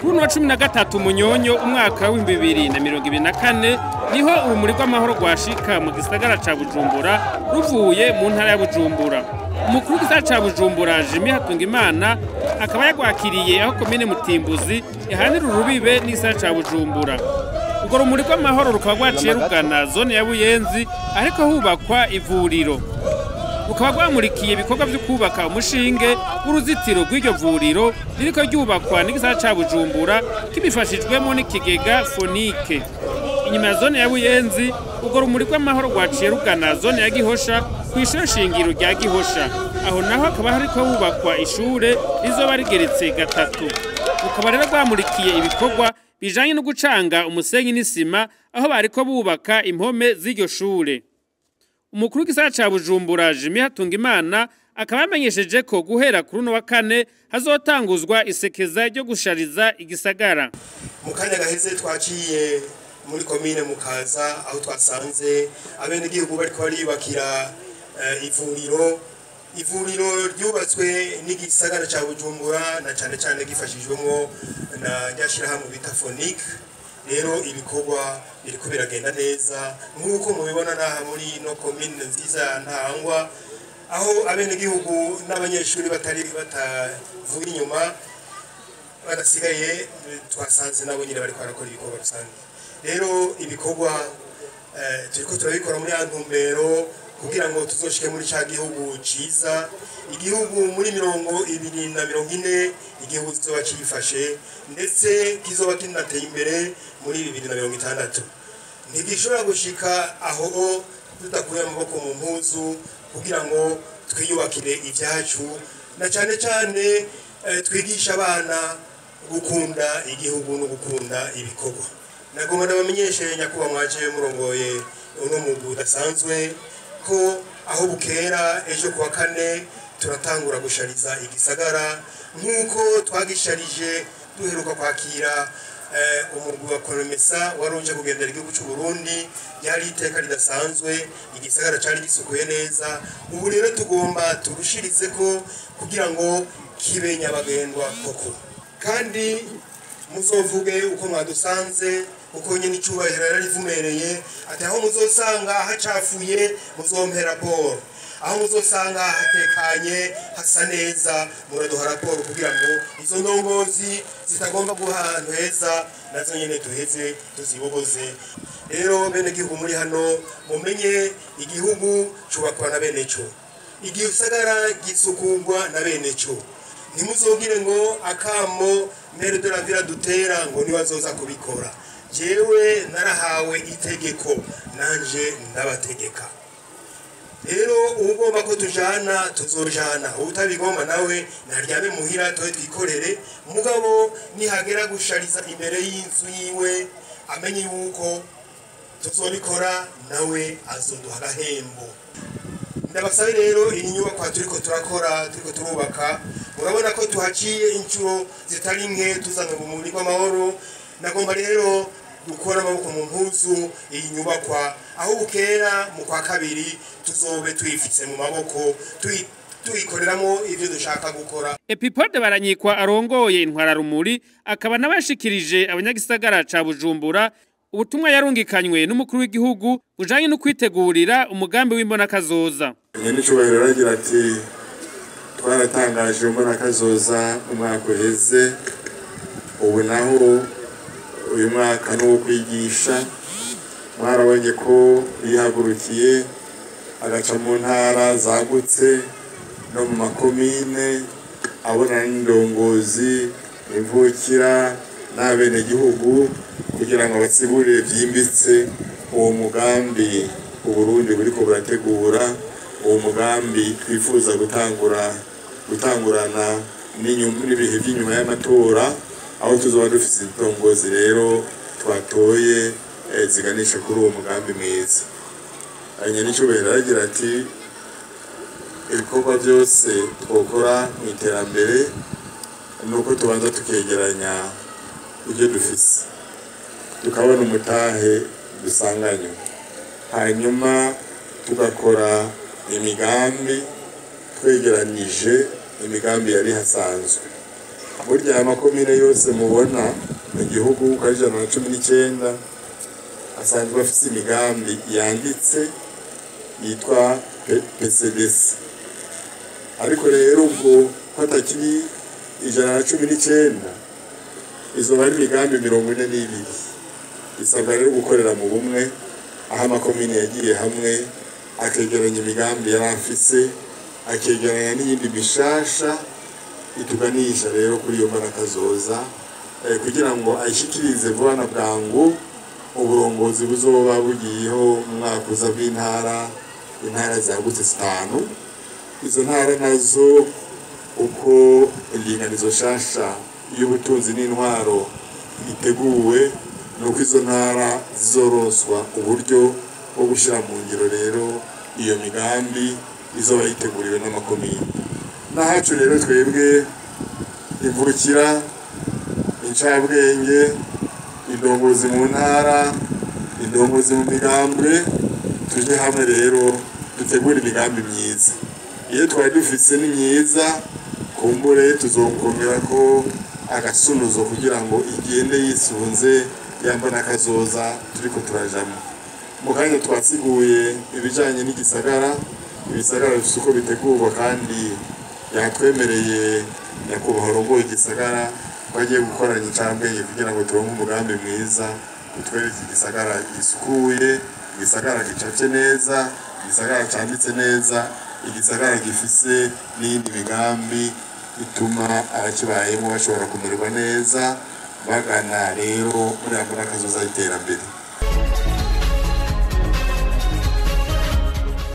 Kuri wa 13 Munyonyo umwaka wa 2024 niho urumuri rw'amahoro rwashika mu gisagara ca Bujumbura ruvuye mu ntara ya Bujumbura. Umukuru w'igisagara ca Bujumbura Jimmy Hatungimana akaba yagwakiriye aho komine Mutimbuzi ihanira urubibe n'igisagara ca Bujumbura. Urwo rumuri rw'amahoro rukaba rwaciye rugana zone ya Buyenzi ariko hubakwa ivuriro. Rukaba rwamurikiye ibikorwa vyo kubaka umushinge w'uruzitiro rw'iryo vuriro ririko ryubakwa n'igisagara ca Bujumbura kibifashijwemo n'ikigega Fonike. Inyuma ya zone ya Buyenzi urwo rumuri rw'amahoro rwaciye rugana zone ya Gihosha kw'ishure shingiro rya Gihosha. Aho naho hakaba hariko hubakwa ishure rizoba rigeretse gatatu. Rukaba rero rwamurikiye ibikorwa bijanye no gucanga umusenyi n'isima aho bariko bubaka impome z'iryo shure. Umukuru w'igisagara ca Bujumbura Jimmy Hatungimana akaba yamenyesheje ko guhera kuri uno wa kane hazotanguzwa isekeza ryo gushariza igisagara. Mu kanya gaheze twaciye muri komine Mukaza aho twasanze abenegihugu bariko bariyubakira ivuriro. Ivuriro ryubatswe n'igisagara ca Bujumbura na cane cane gifashijwemo na ryashirahamwe bita Fonike. Rero ibikorwa biriko biragenda neza nk'uko mubibona naha muri no komine nziza Ntahangwa, aho abenegihugu n'abanyeshuri batari batavuye inyuma badasigaye, twasanze nabo nyine bariko barakora ibikorwa rusange. Rero ibikorwa turiko turabikora muri ya ntumbero kugira ngo tuzoshike muri ca gihugu ciza, igihugu muri 2040 igihugu kizoba cifashe ndetse kizoba kinateye imbere muri 2060. Ntigishobora gushika aho tudakuye amaboko mu mpuzu kugira ngo twiyubakire ivyacu na cane cane twigisha abana gukunda igihugu no gukunda ibikorwa. Nagomba ndabamenyeshe nyakubahwa mwaje murongoye uno mugwi udasanzwe ko aho bukera ejo kuwa kane turatangura gushariza igisagara nk'uko twagisharije duheruka kwakira umurwi wa Kolomesa waruje kugendera igihugu cy'u Burundi. Yari iteka ridasanzwe, igisagara cari gisukuye neza. Ubu rero tugomba turushirize ko kugira ngo kibe nyabagendwa koko, kandi muzovuge uko mwadusanze, uko nyene icubahiro yarivumereye ati aho muzosanga hacafuye muzompe raporo, aho muzosanga hatekanye hasa neza muraduha raporo, kugira ngo izo ndongozi zitagomba guha ahantu heza nazo nyene duheze tuzibogoze. Rero bene gihugu muri hano mumenye igihugu cubakwa na bene co, igisagara gisukugwa na bene co. Ntimuzogire ngo akamo maire de la ville dutera ngo nibazoza kubikora. Jewe narahawe itegeko nanje ndabategeka. Rero ugomba ko tujana tuzojana, utabigomba nawe naryame muhira toye twikorere. Mugabo nihagera gushariza imbere y'inzu yiwe amenye yuko tuzobikora nawe azoduha agahembo. Ndabasabe rero iyi nyubako turiko turakora, turiko turubaka, murabona ko tuhaciye inshuro zitari nke tuzana urumuri rw'amahoro. Nagomba rero gukora amaboko mu mpuzu iyi nyubakwa aho bukera mu kwa kabiri tuzobe tuyifise mu maboko tuyikoreramo ivyo dushaka gukora. Epipode Baranyikwa arongoye intwararumuri akaba nabashikirije abanyagisagara ca Bujumbura ubutumwa yarungikanywe n'umukuru w'igihugu bujanye no kwitegurira umugambi w'imbonakazoza. Nyenicubahiro aragira ati twaratangaje imbonakazoza umwaka uheze, ubu naho uyu mwaka ni uwo kwigisha. Mwarabonye ko yihagurukiye agaca mu ntara zagutse no mu makomine, abona n'indongozi imvukira n'abenegihugu kugira ngo basigurire byimbitse uwo mugambi Uburundi buriko burategura, uwo mugambi twifuza gutangurana n'ibihe by'inyuma y'amatora, aho tuzoba dufise indongozi rero twatoye ziganisha kuri uwo mugambi mwiza. Nyenicubahiro aragira ati ibikorwa byose twokora mu iterambere nuko tubanza tukegeranya ibyo dufise, tukabona umutahe dusanganywe, hanyuma tugakora imigambi twegeranije imigambi yari hasanzwe. Burya amakomine yose mubona mu gihugu uko ari 119 asanzwe afise imigambi yanditse yitwa PCDC. Ariko rero ubwo ko atakiri 119, izoba ari imigambi 42. Bisabwa rero gukorera mu bumwe, aho amakomine yagiye hamwe akegeranya imigambi yari afise, akegeranya n'iyindi mishasha ituganisha rero kuri iyo mbonakazoza, kugira ngo ayishikirize vuba na bwangu uburongozi buzoba bugiyeho mu mwaka uza bw'intara, intara zagutse zitanu. Izo ntara nazo, uko indinganizo nshasha y'ubutunzi n'intwaro iteguwe, nuko izo ntara zizoroswa uburyo bwo gushyira mu ngiro rero iyo migambi izoba yiteguriwe n'amakomine. N'ahacu rero twebwe imvukira, incabwenge, indongozi mu ntara, indongozi mu migambwe, tuje hamwe rero dutegure imigambi myiza. Iyo twari dufise ni myiza, kumbure tuzokongera ko agasunuzo kugira ngo igende yisunze yamba n'akazoza turiko turajamo. Mu kanya twasiguye ibijanye n'igisagara. Ibisagara bifise uko bitegurwa, kandi yatwemereye nyakubahwa arongoye igisagara ko agiye gukoranya incabwenge kugira ngo turonke umugambi mwiza utwereke igisagara gisukuye, igisagara gicafye neza, igisagara canditse neza, igisagara gifise n'iyindi migambi ituma abakibayemo bashobora kumererwa neza, bagana rero muri ya mbonakazoza y'iterambere.